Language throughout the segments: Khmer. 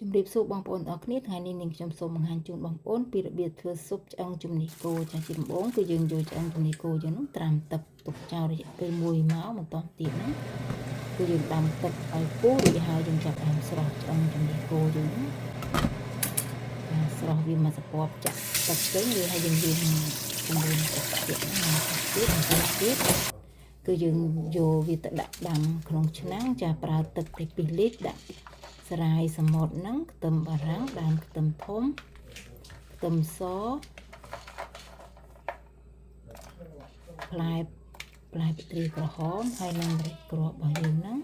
ជំរាបសួរបងប្អូនទាំងអស់គ្នាថ្ងៃនេះនាងខ្ញុំសូមបង្ហាញជូនបងប្អូនពីរបៀបធ្វើស៊ុបឆ្អឹងជំនីគោចាជាដំបូងគឺយើងយកឆ្អឹងជំនីគោយើងនោះត្រាំទឹកទុកចោលរយៈពេល1ម៉ោងបន្តទៀតហ្នឹងគឺយើងដាំទឹកឲ្យពុះរួចហើយយើងចាប់ផ្ដើមស្រោះឆ្អឹងជំនីគោយើងហ្នឹងចាស្រោះវាមកសពប់ចាក់ទឹកចេញរួចហើយយើងលាងជាមួយនឹងទឹកទៀតហ្នឹងទៀតបន្តទៀតគឺយើងយកវាទៅដាក់ដាំក្នុងឆ្នាំងចាប្រើទឹកទៅ2លីត្រដាក់សារាយសមុទ្រហ្នឹងខ្ទឹមបារាំងដើមខ្ទឹមធំខ្ទឹមសផ្លែផ្លែបទ្រីក្រហមហើយនិងម្រេចគ្រាប់របស់យើងហ្នឹង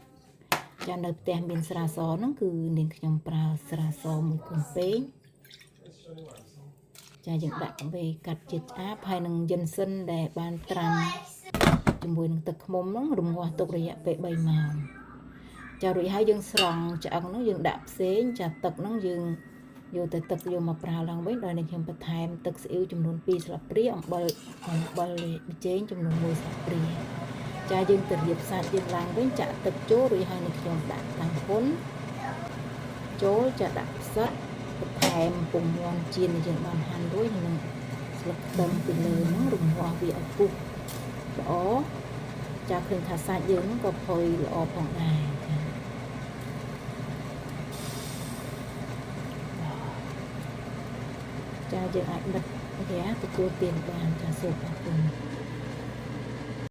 ចានៅផ្ទះមានស្រាសហ្នឹងគឺនាងខ្ញុំប្រើស្រាសមួយកូនពេងចាយើងដាក់វេកាត់ជាតិឆ្អាបហើយនឹងយិនសិនដែលបានត្រាំជាមួយនឹងទឹកឃ្មុំហ្នឹងរំងាស់ទុករយៈពេល3ម៉ោងចារួចហើយយើងស្រង់ឆ្អឹងហ្នឹងយើងដាក់ផ្សេងចាទឹកហ្នឹងយើងយកទៅទឹកយកមកប្រើឡើងវិញដោយនឹងខ្ញុំបន្ថែមទឹកស៊ីអ៊ីវចំនួន2ស្លាបព្រាអំបិលអំបិលប៊ីចេងចំនួន1ស្លាបព្រាចាយើងទៅរៀបសាច់យើងឡើងវិញចាក់ទឹកចូលរួចហើយនឹងខ្ញុំដាក់តាំងហ៊ុនចូលចាដាក់ផ្សិតបន្ថែមពងមាន់ចៀនដែលយើងបានហាន់រួចនិងស្លឹកខ្ទឹមពីលើហ្នឹងរំងាស់វាឲ្យពុះល្អចាឃើញថាសាច់យើងហ្នឹងក៏ផុយល្អផងដែរចាចាយើងអាចបិទរះទទួលទានបានចាសូមអរគុណ។